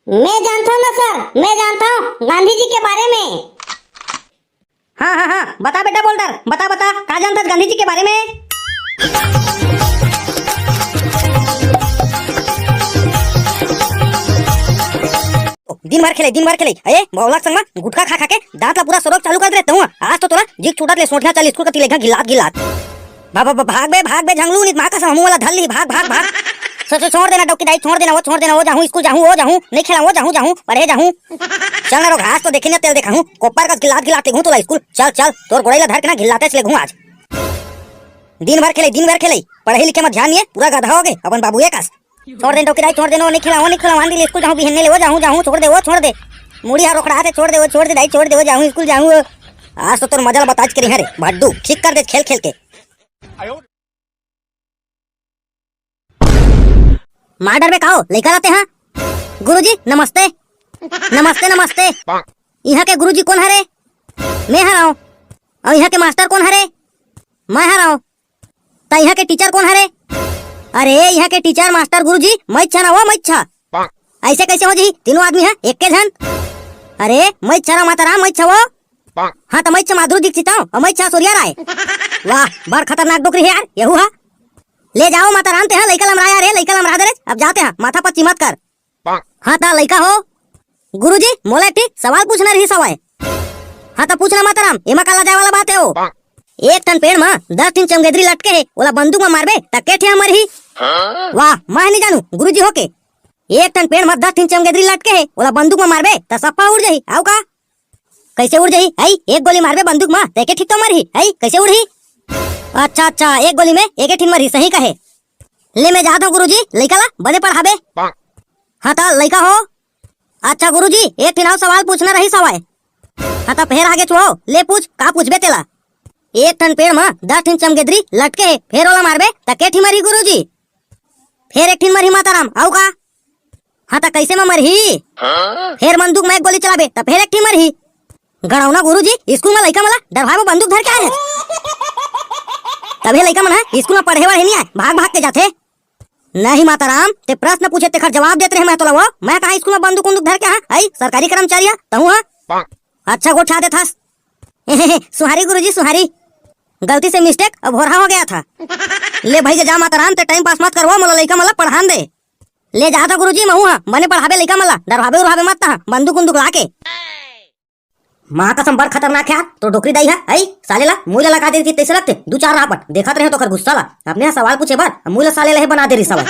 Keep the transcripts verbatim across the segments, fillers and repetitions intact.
मैं जानता हूँ ना सर, मैं जानता हूँ गांधी जी के बारे में। हाँ हाँ हाँ, बता बेटा बोल्डर, बता बता, का जानथस गांधी जी के बारे में? दिन भर खेले, दिन भर खेले, ए बौलक संग में गुटखा खा खा के दांत ला पूरा सरोक चालू कर दे रहते हूँ। आज तो तोला जीक छूटत ले सोटिया चल स्कूल का तिलेखा गिलात गिलात। भा-, भा-, भा-, भाग बे, भाग बे झंगलू, नित माँ कसम हमू वाला धर ली, भाग, भाग, भाग। छो-, छो-, छोड़ देना डौकी दाई, छोड़ देना वो, छोड़ देना वो, जाहूँ स्कूल जाहूँ, वो जाहूँ, नहीं खेला वो, जाहूँ, जाहूँ, पढ़े जाहूँ। चल ना रो घास तो देखे ना तेल देखाहूँ, कोपर कस गिलात गिलात लेगहूँ तोला स्कूल। चल, चल, तोर गोड़ई ला धर के ना गिलाते लेगहूँ आज। दिन भर खेले, दिन भर खेले, पढ़े लिखे में ध्यान नहीं है, पूरा गधा हो गए अपन बाबू एक कस। छोड़ दे डौकी दाई, छोड़ दे, नो, नहीं खेला वो, नहीं खेला, आंधी ले स्कूल जाहूँ, बिहन्ने ले वो, जाहूँ, जाहूँ, छोड़ दे वो, छोड़ दे। मुड़ी हा रोकड़ा से छोड़ दे वो, छोड़ दे दाई, छोड़ दे वो, जाहूँ स्कूल जाहूँ। आज तो तोर मजा ला बताच के रही रे, भड्डू, ठीक कर दे खेल खेल के। मार डरबे का हो, लइका लाते हाँ? गुरुजी, नमस्ते। नमस्ते, नमस्ते। इहाँ के गुरुजी कोन हरे? मैं हरंव। अउ इहाँ के मास्टर कोन हरे? मैं हरंव। त इहाँ के टीचर कोन हरे? अरे, इहाँ के टीचर, मास्टर, गुरुजी, मैच छा ना वो, मैच छा। ऐसे कैसे हो जी? तीनों आदमी है, एक के झन। अरे, मैच छा ना माता राम, मैच छा वो। हाँ, त मैच छा माधुरी दीक्षित हो, अउ मैच छा सूर्या राय। वाह, बड़ खतरनाक डोकरी है यार, यहू हा। ले जाओ माता राम ते, हाँ, लइका लमराया रे, लइका लमरा दे रे, अब जाते हैं, माथा पच्ची मत कर। हाँ, त लइका हो। गुरुजी, मोला एक ठी सवाल पूछना रहिस हवय। हाँ, त पूछना माता राम, एमा का लजाए वाला बात है वो? एक ठन पेड़ म दस ठिन चमगेदरी लटके हे, ओला बंदूक म मारबे, त के ठिया मरही? वाह, मैं नहीं जानू, गुरुजी होके। एक ठन पेड़ म दस ठिन चमगेदरी लटके हे, ओला बंदूक म मारबे, त सप्पा उड़ जाही, आऊ का? कैसे उड़ जाही? हई, एक गोली मारबे बंदूक म, त एके ठिन तो मरही, हई, कैसे उड़ही? अच्छा, अच्छा, एक गोली में एके ठिन मरही, सही कहे। ले मैं जात हूँ गुरुजी, लइका ला बने पढ़ाबे। हाँ त लइका हो। अच्छा गुरुजी, एक ठिन अउ सवाल पूछना रहिस हवय। हाँ त फेर आगे छुओ, ले पूछ, का पूछबे तेला? एक ठन पेड़ म दस ठिन चमगेदरी लटके हे, फेर ओला मारबे त के ठी मरही गुरुजी? फेर एक ठिन मरही माताराम, अउ का? हाँ त कैसे म मरही? फेर बंदूक म एक गोली चलाबे त फेर एक ठी मरही। गड़ौना गुरुजी, स्कूल म लइका मन ला डरवाए बर बंदूक धर के आए हे। तभे लइका मन ह स्कूल म पढ़े वढ़े नहीं आए, भाग भाग के जाथे। नहीं माताराम, ते प्रश्न पूछे तेखर जवाब देत रहे मैं तोला वो। मैं कहाँ स्कूल म बंदूक उंदूक धर के हा? आई सरकारी कर्मचारी हा, तहूँ हा। अच्छा गोठा देत हस। सुहारी गुरुजी, सुहारी। गलती से मिस्टेक, अब होरहा हो गया था। ले भाई जा माताराम, ते टाइम पास मत करवा, मोला लइका मन ला पढ़ान दे। ले जात हंव गुरुजी, महूँ हा, बने पढ़ाबे लइका मन ला, डरवाबे उरवाबे मत तहाँ, बंदूक उंदूक लाके। माँ कसम बड़ खतरनाक हे यार, तोर डोकरी दाई हा, हई, साले ला मुँह ला लगा दे रही तइसे लगथे, दू चार रापट, देखत रहे तोखर गुस्सा ला, अपने हा सवाल पूछे बर, मुँह ला साले ला हे बना दे रही सवाल।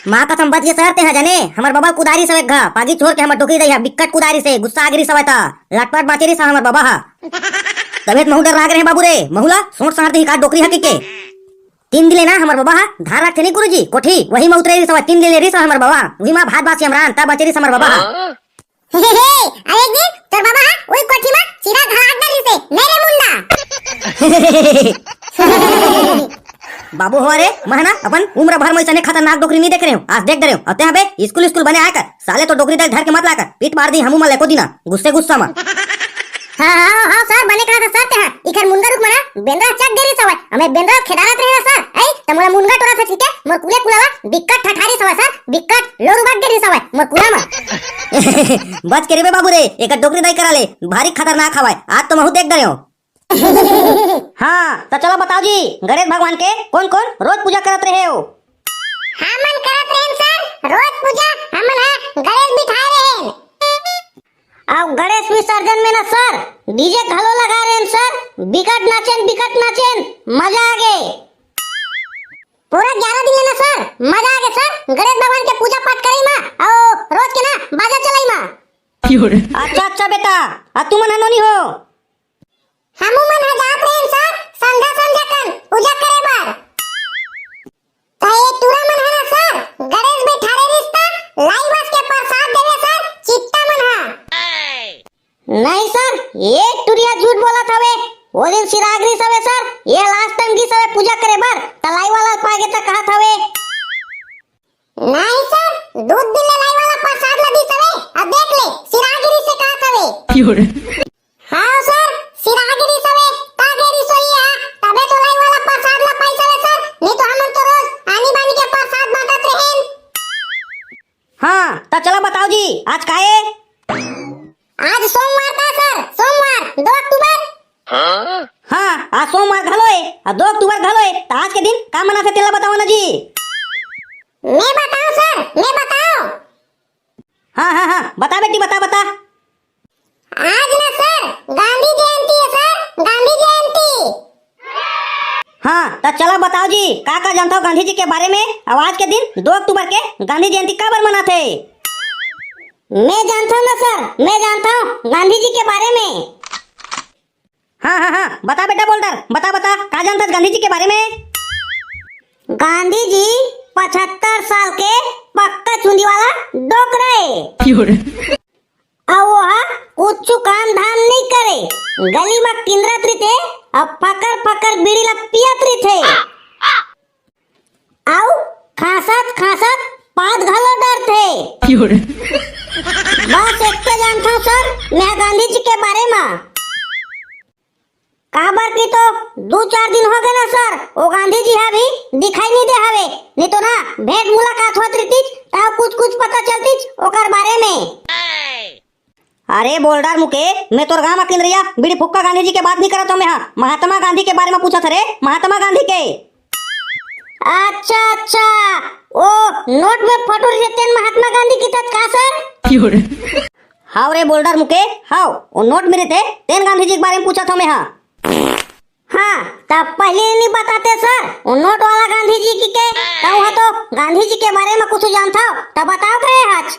माँ कसम बच गे सर ते हा जाने, हमर बबा कुदारी सवे घा, पागी छोर के हमर डोकरी दाई हा, बिक्कट कुदारी से, गुस्सा आगे रही सवे ता, लटपट बाँचे रही सा हमर बबा हा। तभे त महूँ डर लाग रहे बाबू रे, महूँ ला सोट साट दे ही का डोकरी हा के के। तीन दिन ले ना हमर बबा हा धान रखथे नहीं गुरुजी, कोठी, वही म उतरे रही सवा, तीन दिन ले रही सवा हमर बबा, वही म भात बासी हमरान, तब बचे रही हमर बबा हा। हे, हे, हे, अउ एक दिन तोर बबा हा उही कोठी म चिरा घाट डर रही से, नहीं रे मुंडा। बाबू हो रे, मैं ना अपन उम्र भर में ऐसने खतरनाक डोकरी नहीं देख रहे हूँ, आज देख दे रहे हूँ। अते हबे स्कूल स्कूल बने आए कर, साले तो डोकरी देख धर के मत लाकर, पीट मार दी हमू मन लेको दिना, गुस्से गुस्सा म। हाँ, हाँ, हाँ, सर, बने कहा था सर ते हा। इखर मुनगा रुख मना बेंदरा चक देरी सवय। हमें बेंदरा खेदारत रहे ना सर। ऐ, त मोला मुनगा टोरा था ठीक है, मोर कुले कुलावा बिक्कट ठठारी सवय सर, बिक्कट लोरू बाग देरी सवय, मोर कुला मा। बच के रे बे बाबू रे, एक डोकरी दाई करा ले, भारी खतरनाक हवय। आज तो महू देख डरे हो। हाँ, त चलो बताओ जी, गणेश भगवान के कौन कौन रोज पूजा करत रहे हो? हमन करत रहेन सर, रोज पूजा हमन ह गणेश बिठाए रहेन। अउ गणेश विसर्जन में ना सर, डीजे घलो लगा रहेन सर, बिकट नाचेन, बिकट नाचेन, मजा आ गे। पूरा ग्यारह दिन ले ना सर, मजा आ गे सर, गणेश भगवान के पूजा पाठ करई मा, अउ रोज के ना बाजा चलई मा। अच्छा, अच्छा बेटा, आ तुमन ह नोनी हो? हमू मन ह जात रहेन सर, संझा संझा कन पूजा करे बर। त ये टूरा मन ह ना सर, गणेश बैठारे रिस त लाई बस के प्रसाद देवे सर, चिट्टा मन ह। नहीं सर, ये टुरिया झूठ बोलत हवे। वो दिन सिराग रिस हवे सर, ये लास्ट टाइम गिस हवे पूजा करे बर, त लाई वाला पागे त कहत हवे। नहीं सर, दूध दिन ले लाई वाला प्रसाद ला दिस हवे, अब देख ले, सिराग रिस से कहत हवे। हाँ सर, सिराग रिस हवे, त गे रिस होही हा, तभे तो लाई वाला प्रसाद ला पाइस हवे सर, नहीं तो हमन तो रोज आनी बानी के प्रसाद बांटत रहेन। हाँ, त चला बताओ जी, आज का हे? आज सोमवार का सर, सोमवार, दो अक्टूबर। हाँ, आज सोमवार घलो हे, अउ दो अक्टूबर घलो हे, त आज के दिन का मनाथे तेला बताओ ना जी। मैं बताओ सर, मैं बताओ। हाँ, हाँ, हाँ, बता बेटी, बता, बता। आज ना सर, गांधी जयंती हे सर, गांधी जयंती। हाँ, त चला बताओ जी, का का जानथव गांधी जी के बारे में? अउ आज के दिन दो अक्टूबर के गांधी जयंती काबर मनाथे? मैं जानथव ना सर, मैं जानथव गांधी जी के बारे में। हाँ, हाँ, हाँ, बता बेटा बोल्डर, बता, बता, का जानथस गांधी जी के बारे में? गांधी जी पचहत्तर साल के पक्का चुंदी वाला डोकरा हे। अउ वो कुछ काम धाम नहीं करे, गली में किंदरत रहिथे, अउ फकर फकर बीड़ी ला पियत रहिथे। अउ खांसत खांसत पाद घलो डरथे। बस एतके जानथव सर, मैं गांधी जी के बारे में। काबर कि तो दू चार दिन हो गए ना सर, वो गांधी जी हा भी दिखाई नहीं दे हवे, नहीं तो ना भेंट मुलाकात होत रहितिस, तब कुछ कुछ पता चलतिस ओकर बारे में। अरे बोल्डर मुके, मैं तोर गांव म किंदरइया बीड़ी फुक्का गांधी जी के बात नहीं करत हंव मैं हा, महात्मा गांधी के बारे में पूछत हंव रे, महात्मा गांधी के। अच्छा अच्छा, वो नोट में फोटो रहिथे तेन महात्मा गांधी किथस का सर? हव रे बोल्डर मुके, हव, वो नोट में रहिथे तेन गांधी जी के बारे में पूछत हंव मैं हा। हाँ, तब पहले नहीं बताते सर, वो नोट वाला गांधी जी कहिके, तहूं हा तो गांधी जी के बारे में कुछ जानथव, तब बताओ कहे हच।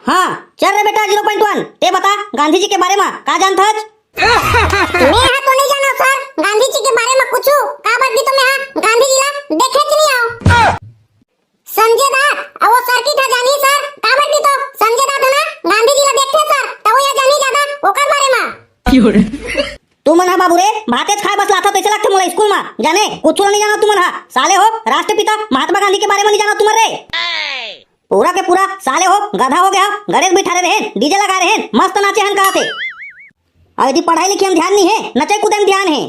हाँ, चल रे बेटा zero point one, ते बता गांधी जी के बारे में का जानथच? मैं हा तो नहीं जानव सर, गांधी जी के बारे में कुछ, काबर कि तो मैं हा गांधी जी ला देखेच नहीं हंव। समझे दा, अब वो सर की था जानी सर, काबर की तो समझे दा था ना, गांधी जी ला देखथे सर, त वो या जानी जादा ओकर बारे में। तुमन हा बाबू रे, भातेच खाए बस ला आथव तइसे लगथे मोला स्कूल में, जाने कुछ ला नहीं जानव तुमन हा। साले हो, राष्ट्रपिता महात्मा गांधी के बारे में नहीं जानव तुमन रे। पूरा के पूरा साले हो गधा हो गया, गणेश बिठारे रहेन, DJ लगाए रहेन, मस्त नाचे हन कहत हे। अउ यदि पढ़ाई लिखाई में ध्यान नहीं हे, नचई कूदई में ध्यान हे।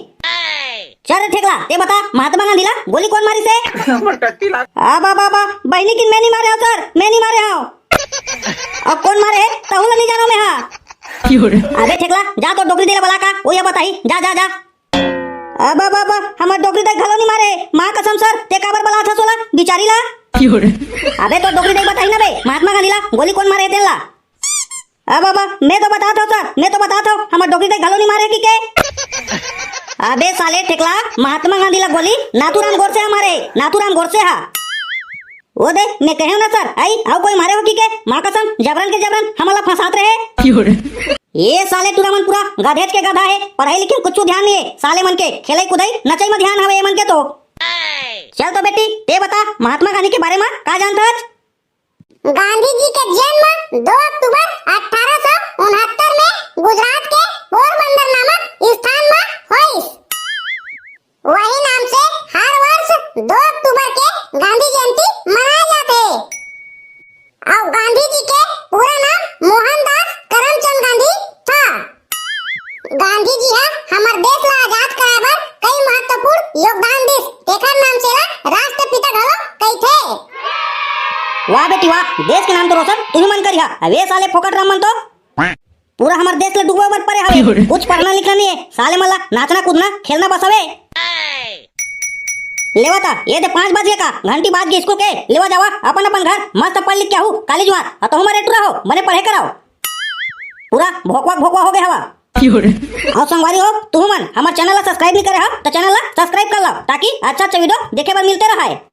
चल रे ठेकला, ते बता महात्मा गांधी ला गोली कोन मारिस हे? अबा बाबा, बहिनी किन मैं नहीं मारे हंव सर, मैं नहीं मारे हंव। अब कोन मारे हे, तहूं ला नहीं जानव मैं हा। अबे ठेकला, जा तो डोकरी दई ला बला का, वो या बताही, जा जा जा। अबा बाबा, हमर डोकरी दई घलो नहीं मारे, माँ कसम सर, ते काबर बलाथस ओला, बिचारी ला। अबे तो डोकरी दई बताही ना बे, महात्मा गांधी ला गोली कोन मारे हे तेन ला। अब, अब, मैं तो बतात हंव सर, मैं तो बतात हंव, हमर डोकरी दई घलो नहीं मारे हे कहिके। अबे साले ठेकला, महात्मा गांधी ला गोली नाथूराम गोडसे हा मारे, नाथूराम गोडसे हा। वो दे, मैं कहेंव ना सर, अई, अउ कोई मारे हो कहिके, माँ कसम, जबरन के जबरन, हमन ला फंसात रहे। ये साले टूरा मन पूरा गधेच के गधा हे, पढ़ाई लिखाई में कुछ ध्यान नहीं हे, साले मन के खेलई कूदई, नचई में ध्यान हवे ये मन के तो। चल तो बेटी, ते बता, महात्मा गांधी के बारे में का जानथच? गांधी जी के जन्म दो अक्टूबर अठारह सौ उनहत्तर में गुजरात के पोरबंदर नामक स्थान में होइस। वही नाम से हर वर्ष दो अक्टूबर के गांधी जयंती मनाए जाथे। अउ गांधी जी के पूरा नाम मोहनदास करमचंद गांधी था। गांधी जी हा हमर देश ला आजाद कराए बर कई महत्वपूर्ण योगदान दिस, तेखर नाम से ला राष्ट्रपिता घलो कहिथे। वाह बेटी वाह, देश के नाम तो रोशन तुही मन करिहा। अब ये साले फोकट राम मन तो पूरा हमर देश ला डुबोए बर परे हवे। कुछ पढ़ना लिखना नहीं हे, साले मन ला नाचना कूदना खेलना बस हवे। लेवा ता, ये दे पाँच बज गे का, घंटी बाज गे स्कूल के। लेवा जावा अपन अपन घर, मस्त पढ़ लिख के आहू, काली जुआर। अउ तहूं मन रे टूरा हो, बने पढ़े कराओ। पूरा भोकवा भोकवा हो गे हवा। अउ संगवारी हो, तुहू मन हमर channel ला subscribe नहीं करे हव, त channel ला subscribe कर लव, ताकि अच्छा अच्छा video देखे बर मिलते रहय।